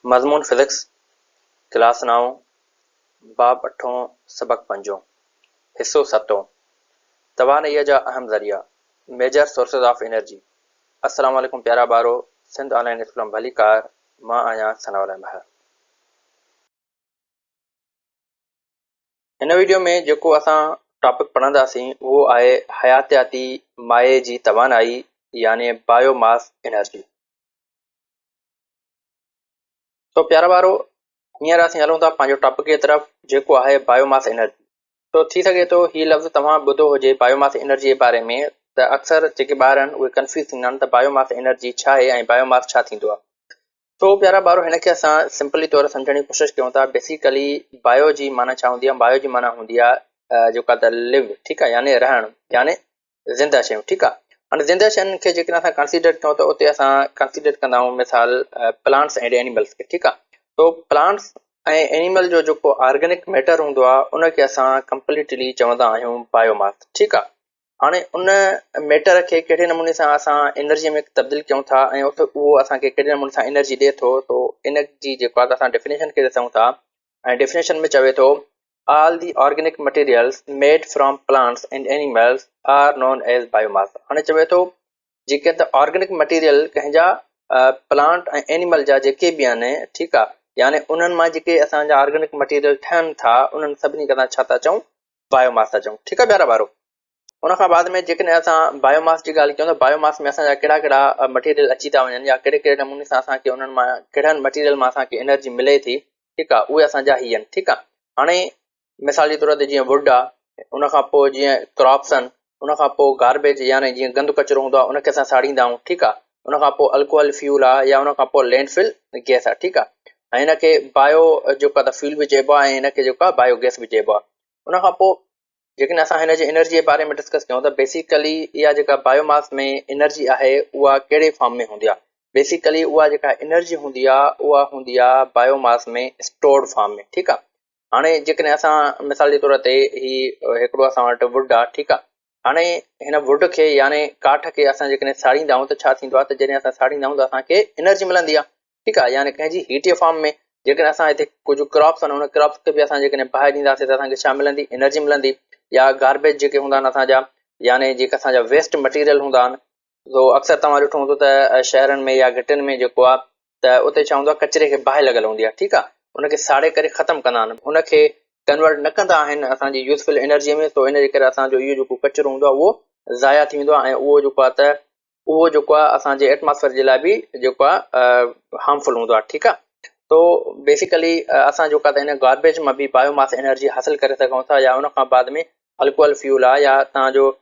مضمون physics, class نائون، باب اٺون، سبق پنجون، حصو ستون، توانائيء جا اهم ذريعا، Major Sources of Energy، السلام عليڪم پيارا ٻارو، سنڌ آن لائين اسڪول م ڀليڪار، مان آهيان ثناء الله مهر. هن ويڊيو ۾ جيڪو اسان ٽاپڪ پڙهنداسين اهو آهي حياتياتي مائع جي توانائي يعني بايو ماس انرجي. سو پيارا ٻارو هينئر اسين هلون ٿا پنهنجو ٽاپڪ جي طرف جيڪو آهي بايو ماس انرجي. سو ٿي سگهي ٿو هي لفظ توهان ٻڌو هجي بايو ماس انرجي جي باري ۾ ته اڪثر جيڪي ٻار آهن اهي ڪنفيوز ٿيندا آهن ته بايو ماس انرجي ڇا آهي ۽ بايو ماس ڇا ٿيندو آهي. سو پيارا ٻارو هن کي اسان سمپلي طور سمجهڻ جي ڪوشش ڪيون ٿا بيسيڪلي بايو جي معنيٰ ڇا هوندي آهي بايو جي معنيٰ هوندي آهي جيڪا ته لو ٺيڪ آهي يعني رهڻ يعني زنده شيون ٺيڪ آهي هاڻي زنده شين کي جيڪڏهن اسان ڪنسيڊر ڪيون ته اتي اسان ڪنسيڊر ڪندا آهيون مثال پلانٽس اينڊ اينيملس کي ٺيڪ آهي تو پلانٽس ۽ اينيمل جو جيڪو آرگينڪ ميٽر هوندو آهي ان کي اسان ڪمپليٽلي چوندا آهيون بايو ماس ٺيڪ آهي هاڻي ان ميٽر کي ڪهڙي نموني سان اسان انرجي ۾ تبديل ڪيون ٿا ۽ اهو اسان کي ڪهڙي نموني سان انرجي ڏي ٿو تو ان جي جيڪو آهي اسان ڊيفينيشن کي ڏسون ٿا ۽ ڊيفينيشن ۾ چوي ٿو all the organic materials made from plants and animals are known as biomass هاڻي چوي ٿو جيڪي ته آرگينڪ مٽيريل ڪنهن جا پلانٽ ۽ اينيمل جا جيڪي به آهن ٺيڪ آهي يعني انهن مان جيڪي اسان جا آرگينڪ مٽيريل ٺهن ٿا انهن سڀني کي اسان ڇا ٿا چئون بايو ماس ٿا چئون ٺيڪ آ پيارا ٻارو ان کان بعد ۾ جيڪڏهن اسان بايو ماس جي ڳالهه ڪيون ته بايو ماس ۾ اسان جا ڪهڙا ڪهڙا مٽيريل اچي ٿا وڃن يا ڪهڙي ڪهڙي نموني سان اسان کي انهن مان ڪهڙن مٽيريل مان اسان کي انرجي ملي ٿي ٺيڪ آ اهي اسان جا هي آهن ٺيڪ آ هاڻي مثال جي طور تي جيئن ووڊ آ ان کان پوء جيئن ڪراپس آهن ان کان پوء گاربيج يعني جيئن گند ڪچرو هوندو آ ان کي اسان ساڙيندا آهيون ٺيڪ آ ان کان پوء الڪوهل فيول آ يا ان کان پوء لينڊ فل گيس آ ٺيڪ آ ۽ هن کي بايو جيڪو آ ته فيول به چئبو آ ۽ هن کي جيڪو آ بايو گيس به چئبو آ ان کان پوء جيڪڏهن اسان هن جي انرجي جي باري ۾ ڊسڪس ڪيون ته بيسيڪلي اها جيڪا بايو ماس ۾ انرجي آهي اها ڪهڙي فارم ۾ هوندي آهي بيسيڪلي اها جيڪا انرجي هوندي آهي اها هوندي آهي بايو ماس ۾ اسٽورڊ فارم ۾ ٺيڪ آهي هاڻي جيڪڏهن اسان مثال جي طور تي هي هڪڙو اسان وٽ ووڊ آهي ٺيڪ آهي هاڻي هن ووڊ کي يعني ڪاٺ کي اسان جيڪڏهن ساڙيندا آهيون ته ڇا ٿيندو آهي ته جڏهن اسان ساڙيندا آهيون ته اسان کي انرجي ملندي آهي ٺيڪ آهي يعني ڪنهن جي هيٽ جي فارم ۾ جيڪڏهن اسان هتي ڪجهه ڪراپس آهن ان ڪراپس کي به اسان جيڪڏهن باهه ڏينداسين ته اسان کي ڇا ملندي انرجي ملندي يا گاربيج جيڪي هوندا آهن اسان جا يعني جيڪي اسان جا ويسٽ مٽيريل هوندا آهن تو اڪثر توهان ڏٺو هوندو ته شهرن ۾ يا گهٽين ۾ جيڪو آهي ته اتي ڇا هوندو آهي ڪچري کي باهه لڳل هوندي آهي ٺيڪ آهي ان کي ساڙي ڪري ختم ڪندا آهن ان کي ڪنورٽ نه ڪندا آهن اسان جي يوزفل انرجي ۾ تو ان جي ڪري اسان جو اهو جيڪو ڪچرو هوندو آهي اهو ضايع ٿي ويندو آهي ۽ اهو جيڪو آهي ته اهو جيڪو آهي اسان جي ايٽماسفيئر جي لاء به جيڪو آهي هارمفل هوندو آهي ٺيڪ آهي تو بيسيڪلي اسان جيڪو آهي ان گاربيج مان به بايو ماس انرجي حاصل ڪري سگهون ٿا يا ان کان بعد ۾ الڪوهل فيول آهي يا تان جو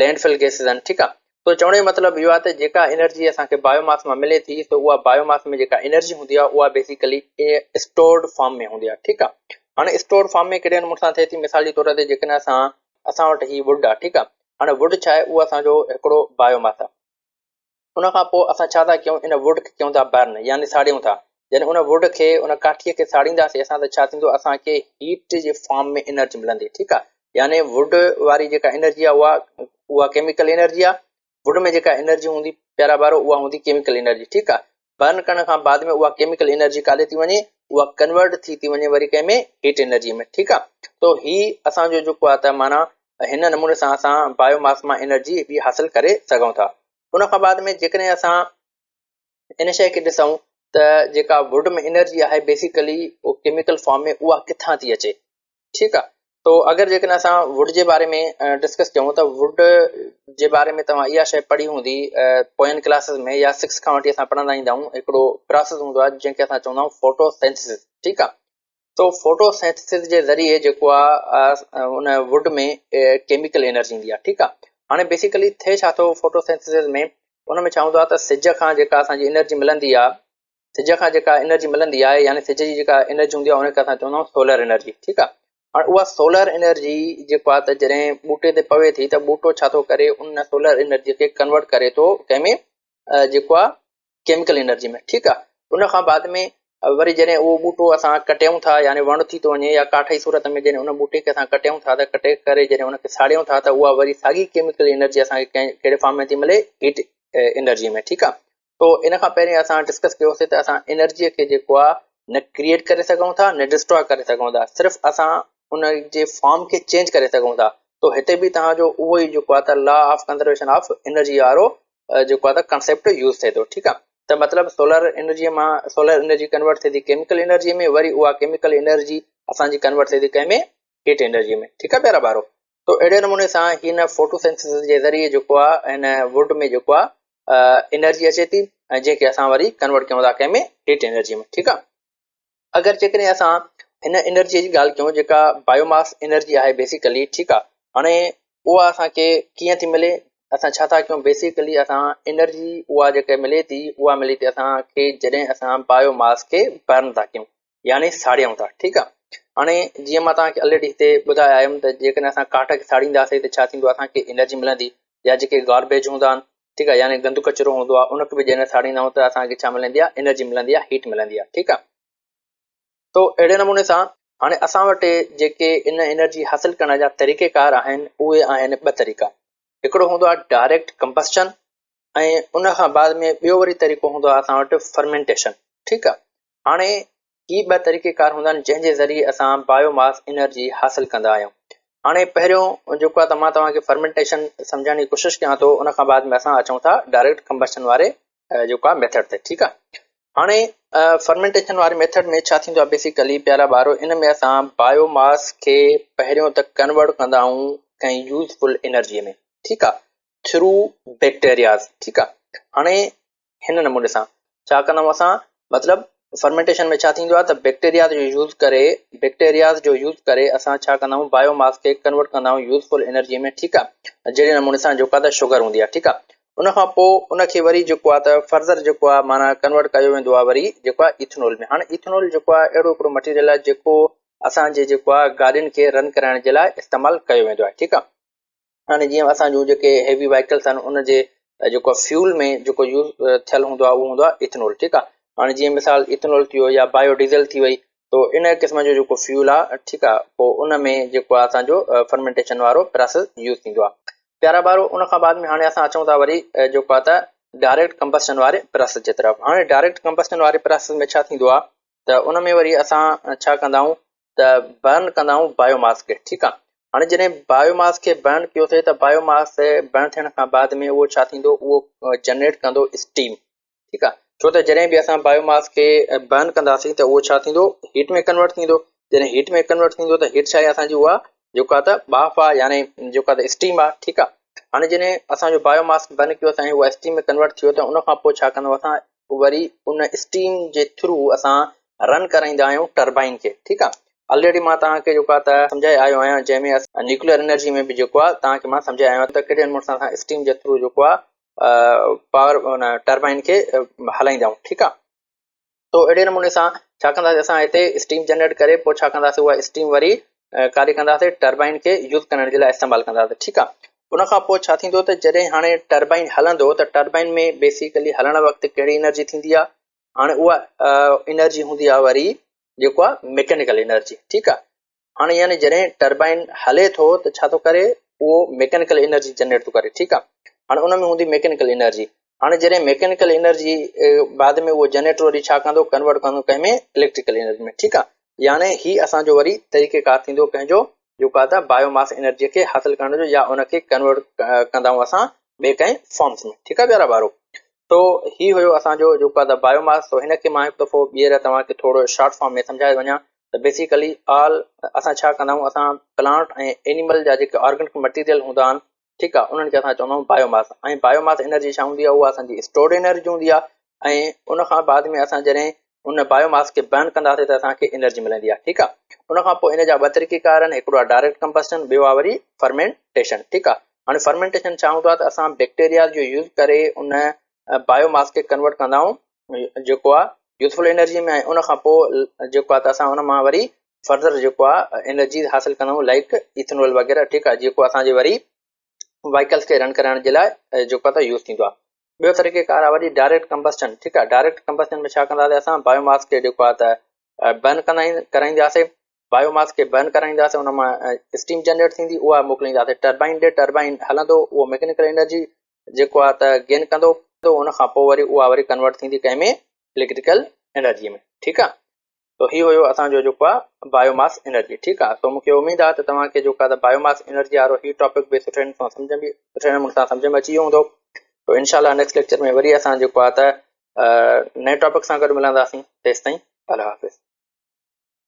لينڊ فل گيسز آهن ٺيڪ آهي تو چوڻ جو مطلب اهو آهي ته جيڪا انرجي اسان کي بايو ماس مان ملي ٿي تو اها بايو ماس ۾ جيڪا انرجي هوندي آهي اها بيسيڪلي اسٽورڊ فارم ۾ هوندي آهي ٺيڪ آهي هاڻي اسٽورڊ فارم ۾ ڪهڙي نموني سان ٿئي ٿي مثال جي طور تي جيڪڏهن اسان اسان وٽ هي ووڊ آهي ٺيڪ آهي هاڻي ووڊ ڇا آهي اهو اسان جو هڪڙو بايو ماس آهي ان کان پوء اسان ڇا ٿا ڪيون ان ووڊ کي ڪيون ٿا برن يعني ساڙيون ٿا جڏهن ان ووڊ کي ان ڪاٺيء کي ساڙينداسين اسان ته ڇا ٿيندو اسان کي هيٽ جي فارم ۾ انرجي ملندي ٺيڪ آهي يعني ووڊ واري جيڪا انرجي آهي اها اها ڪيميڪل انرجي آهي ووڊ ۾ جيڪا انرجي هوندي پيارا ٻارو اها هوندي ڪيميڪل انرجي ٺيڪ آهي برن ڪرڻ کان بعد ۾ اها ڪيميڪل انرجي ڪاڏي ٿي وڃي اها ڪنورٽ ٿي ٿي وڃي وري ڪنهن ۾ هيٽ انرجي ۾ ٺيڪ آ تو هي اسان جو جيڪو آ ته معنيٰ هن نموني سان اسان بايو ماس مان انرجي به حاصل ڪري سگهون ٿا ان کان بعد ۾ جيڪڏهن اسان ان شيء کي ڏسون ته جيڪا ووڊ ۾ انرجي آهي بيسيڪلي ڪيميڪل فارم ۾ اها ڪٿان ٿي اچي ٺيڪ آ تو اگر جيڪڏهن اسان ووڊ جي باري ۾ ڊسڪس ڪيون ته ووڊ جي باري ۾ توهان اها شيء پڙهي هوندي پوين ڪلاسز ۾ يا سڪس کان وٺي اسان پڙهندا ايندا آهيون هڪڙو پراسس هوندو آهي جنهن کي اسان چوندا آهيون فوٽو سينٿسس ٺيڪ آ تو فوٽو سينٿسس جي ذريعي جيڪو آ ان ووڊ ۾ ڪيميڪل انرجي ايندي آ ٺيڪ آ هاڻي بيسيڪلي ٿئي ڇا ٿو فوٽو سينٿسس ۾ ان ۾ ڇا هوندو آ ته سج کان جيڪا اسان جي انرجي ملندي آ سج کان جيڪا انرجي ملندي آهي يعني سج جي جيڪا انرجي هوندي آهي ان کي اسان چوندا آهيون سولر انرجي ٺيڪ آهي هاڻي اها سولر انرجي جيڪو آهي ته جڏهن ٻوٽي تي پوي ٿي ته ٻوٽو ڇا ٿو ڪري ان سولر انرجي کي ڪنورٽ ڪري ٿو ڪنهن ۾ جيڪو آهي ڪيميڪل انرجي ۾ ٺيڪ آهي ان کان بعد ۾ وري جڏهن اهو ٻوٽو اسان ڪٽيون ٿا يعني وڻ ٿي ٿو وڃي يا ڪاٺ جي صورت ۾ جڏهن ان ٻوٽي کي اسان ڪٽيون ٿا ته ڪٽي ڪري جڏهن ان کي ساڙيون ٿا ته اها وري ساڳي ڪيميڪل انرجي اسان کي ڪهڙي فارم ۾ ٿي ملي هيٽ انرجي ۾ ٺيڪ آهي. تو ان کان پهرين اسان ڊسڪس ڪيوسي ته اسان انرجي کي جيڪو آ نه ڪريئيٽ ڪري سگهون ٿا نه ڊسٽراء ڪري سگهون ٿا، صرف اسان ان جي فارم کي چينج ڪري سگهون ٿا. تو هتي به توهان جو اهو ئي جيڪو آ ته law of conservation of energy وارو جيڪو آ ته ڪانسيپٽ يوز ٿئي ٿو، ٺيڪ آ. ته مطلب سولر انرجي مان سولر انرجي ڪنورٽ ٿئي ٿي ڪيميڪل انرجي ۾، وري اها ڪيميڪل انرجي اسان جي ڪنورٽ ٿئي ٿي ڪنهن ۾ هيٽ انرجي ۾، ٺيڪ آ پيارا ٻارو. تو اهڙي نموني سان هن فوٽوسينٿيسس جي ذريعي جيڪو آ هن ووڊ ۾ جيڪو آ انرجي اچي ٿي ۽ جنهن کي اسان وري ڪنورٽ ڪيون ٿا ڪنهن ۾ هيٽ انرجي ۾، ٺيڪ آ. اگر جيڪڏهن اسان هن انرجي جي ڳالهه ڪيون جيڪا بايوماس انرجي آهي بيسيڪلي، ٺيڪ آ، هاڻي اها اسان کي ڪيئن ٿي ملي، اسان ڇا ٿا ڪيون بيسيڪلي اسان انرجي اها جيڪا ملي ٿي اها ملي ٿي اسان کي جڏهن اسان بايوماس کي برن ٿا ڪيون يعني ساڙيون ٿا، ٺيڪ آ. هاڻي جيئن مان توهان کي الريڊي هتي ٻڌائي آيم ته جيڪڏهن اسان ڪاٺ کي ساڙينداسين ته ڇا ٿيندو، اسان کي انرجي ملندي، يا جيڪي گاربيج هوندا آهن، ٺيڪ آ، يعني گند ڪچرو هوندو آ ان کي به جڏهن ساڙيندا آهيون ته اسان کي ڇا ملندي آ، انرجي ملندي آ، هيٽ ملندي آ، ٺيڪ آ. تو اهڙي نموني سان هاڻي اسان وٽ جيڪي ان انرجي حاصل ڪرڻ جا طريقيڪار آهن اهي آهن ٻه طريقا، هڪڙو هوندو آ ڊائريڪٽ ڪمبسشن ۽ ان کان بعد ۾ ٻيو وري طريقو هوندو آ اسان وٽ فرمينٽيشن، ٺيڪ آ. هاڻي هي ٻه طريقي ڪار هوندا آهن جنهن جي ذريعي اسان بايو ماس انرجي حاصل ڪندا آهيون. هاڻي پهريون جيڪو آهي ته مان توهان کي فرمينٽيشن سمجهائڻ جي ڪوشش ڪيان ٿو، ان کان بعد ۾ اسان اچون ٿا ڊائريڪٽ ڪمبسشن واري جيڪو آهي ميٿڊ تي، ٺيڪ آهي. هاڻي فرمينٽيشن واري ميٿڊ ۾ ڇا ٿيندو آهي بيسيڪلي پيارا ٻارو، ان ۾ اسان بايو ماس کي پهريون ته ڪنورٽ ڪندا آهيون ڪنهن يوزفل انرجي ۾، ٺيڪ آهي، ٿرو بيڪٽيرياز، ٺيڪ آهي. هاڻي هن نموني سان ڇا ڪندا آهيون اسان، مطلب فرمينٽيشن ۾ ڇا ٿيندو آهي ته بيڪٽيريا جو يوز ڪري، بيڪٽيرياز جو يوز ڪري اسان ڇا ڪندا آهيون بايو ماس کي ڪنورٽ ڪندا آهيون يوزفل انرجي ۾، ٺيڪ آهي، جهڙي نموني سان جيڪا ته شگر هوندي آهي، ٺيڪ آهي. ان کان پوء ان کي وري جيڪو آهي ته فرزر جيڪو آهي معنيٰ ڪنورٽ ڪيو ويندو آهي وري جيڪو آهي ايٿنول ۾. هاڻي ايٿنول جيڪو آهي اهڙو هڪڙو مٽيريل آهي جيڪو اسان جي جيڪو آهي گاڏين کي رن ڪرائڻ جي لاء استعمال ڪيو ويندو آهي، ٺيڪ آهي. هاڻي جيئن اسان جون جيڪي هيوي وهيڪلس آهن ان جي جيڪو فيول ۾ جيڪو يوز ٿيل هوندو آهي اهو هوندو آهي ايٿنول، ٺيڪ آهي. هاڻي جيئن مثال ايٿنول ٿي ويو يا بايو ڊيزل ٿي وئي، تو ان قسم جو جيڪو فيول آهي، ٺيڪ آهي، پوء ان ۾ جيڪو آهي اسان جو فرمينٽيشن وارو پراسس يوز ٿيندو آهي پيارا ٻارو. ان کان بعد ۾ هاڻي اسان اچون ٿا وري جيڪو آهي ته ڊائريڪٽ ڪمبسشن واري پراسس جي طرف. هاڻي ڊائريڪٽ ڪمبسشن واري پراسس ۾ ڇا ٿيندو آهي ته ان ۾ وري اسان ڇا ڪندا آهيون ته برن ڪندا آهيون بايو ماس کي، ٺيڪ آهي. هاڻي جڏهن بايو ماس کي برن ڪيوسي ته بايو ماس برن ٿيڻ کان بعد ۾ اهو ڇا ٿيندو، اهو جنريٽ ڪندو اسٽيم، ٺيڪ آهي. ڇو ته جڏهن به اسان بايو ماس کي برن ڪنداسين ته اهو ڇا ٿيندو، هيٽ ۾ ڪنورٽ ٿيندو. جڏهن هيٽ ۾ ڪنورٽ ٿيندو ته هيٽ ڇا آهي اسان جي، اها جيڪو آهي ته ٻاڦ آهي، يعني جيڪو آهي ته اسٽيم آهي، ٺيڪ آهي. هاڻي جڏهن اسان جو بايو ماس برن ڪيوسين ۽ اها اسٽيم ۾ ڪنورٽ ٿيو ته ان کان پوء ڇا ڪندو اسان وري ان اسٽيم جي ٿرو اسان رن ڪرائيندا آهيون ٽربائن کي، ٺيڪ آهي. الريڊي مان توهان کي جيڪو آهي ته سمجهائي آيو آهيان، جنهن ۾ اسان نيوڪليئر انرجي ۾ به جيڪو آهي توهان کي مان سمجهائي آيو آهيان ته ڪهڙي نموني سان اسان اسٽيم جي ٿرو جيڪو آهي پاور ان ٽربائن کي هلائيندا آهيون، ٺيڪ آهي. تو اهڙي نموني سان ڇا ڪنداسين اسان هتي اسٽيم جنريٽ ڪري پوء ڇا ڪنداسين اها اسٽيم وري ڪاڏي ڪنداسين، ٽربائن کي يوز ڪرڻ جي لاء استعمال ڪنداسين، ٺيڪ آهي. ان کان پوء ڇا ٿيندو ته جڏهن هاڻي ٽربائن هلندو ته ٽربائن ۾ بيسيڪلي هلڻ وقت ڪهڙي انرجي ٿيندي آهي، هاڻي اها انرجي هوندي آهي وري جيڪو آهي ميڪينيڪل انرجي، ٺيڪ آهي. هاڻي يعني جڏهن ٽربائن هلي ٿو ته ڇا ٿو ڪري، اهو ميڪينيڪل انرجي جنريٽ ٿو ڪري، ٺيڪ آهي. هاڻي ان ۾ هوندي ميڪينيڪل انرجي. هاڻي جڏهن ميڪينيڪل انرجي بعد ۾ اهو جنريٽر وري ڇا ڪندو، ڪنورٽ ڪندو ڪنهن ۾ اليڪٽريڪل انرجي ۾، ٺيڪ آهي. يعني هي اسان جو وري طريقه ڪار ٿيندو ڪنهن جو، جيڪو آهي ته بايو ماس انرجي کي حاصل ڪرڻ جو، يا ان کي ڪنورٽ ڪندا آهيون اسان ٻئي ڪنهن فارمس ۾، ٺيڪ آهي پيارا ٻارو. تو هي هيو اسان جو جيڪو آهي ته بايو ماس. تو هن کي مان هڪ دفعو ٻيهر توهان کي ٿورو شارٽ فارم ۾ سمجهائي وڃان ته بيسيڪلي آل اسان ڇا ڪندا آهيون، اسان پلانٽ ۽ اينيمل جا جيڪي آرگنڪ مٽيريل هوندا آهن، ٺيڪ آهي، انهن کي اسان چوندا آهيون بايو ماس. ۽ بايو ماس انرجي ڇا هوندي آهي، اها اسان جي اسٽورڊ انرجي هوندي آهي ۽ ان کان بعد ۾ اسان جڏهن ان بايو ماس کي برن ڪنداسين ته اسان کي انرجي ملندي آهي، ٺيڪ آهي. ان کان پوء ان جا ٻه طريقي ڪار آهن، هڪڙو آهي ڊائريڪٽ ڪمبسشن، ٻيو آهي وري فرمينٽيشن، ٺيڪ آهي. هاڻي فرمينٽيشن ڇا هوندو آهي ته اسان بيڪٽيريا جو يوز ڪري ان بايو ماس کي ڪنورٽ ڪندا آهيون جيڪو آهي يوزفل انرجي ۾، ۽ ان کان پوء جيڪو آهي ته اسان ان مان وري فرڌر جيڪو آهي انرجي حاصل ڪندا آهيون لائڪ ايٿنول وغيره، ٺيڪ آهي، جيڪو اسان جي وري وهيڪلس کي رن ڪرائڻ جي لاء جيڪو آهي ته يوز ٿيندو آهي. ٻيو طريقي ڪار آهي وري ڊائريڪٽ ڪمبسشن، ٺيڪ آهي. ڊائريڪٽ ڪمبسشن ۾ ڇا ڪنداسين اسان بايو ماس کي جيڪو آهي ته برن ڪندا ڪرائينداسين، بايو ماس کي برن ڪرائينداسين، ان مان اسٽيم جنريٽ ٿيندي، اها موڪلينداسين ٽربائن ڏي، ٽربائن هلندو، اهو ميڪينيڪل انرجي جيڪو آهي ته گين ڪندو. ان کان پوء وري اها وري ڪنورٽ ٿيندي ڪنهن ۾ اليڪٽريڪل انرجي ۾ ٺيڪ آ. تو هي هيو اسان جو جيڪو آ بايو ماس انرجي ٺيڪ آ. تو مونکي اميد آ ته توهان کي جيڪو آ ته بايو ماس انرجي وارو هي ٽاپڪ به سٺي نموني سان سمجھ ۾ سٺي نموني سان سمجھ ۾ اچي ويو هوندو. تو انشاء الله نيڪسٽ ليڪچر ۾ وري اسان جيڪو آ ته نئين ٽاپڪ سان گڏ ملنداسين. تيستائين الله حافظ.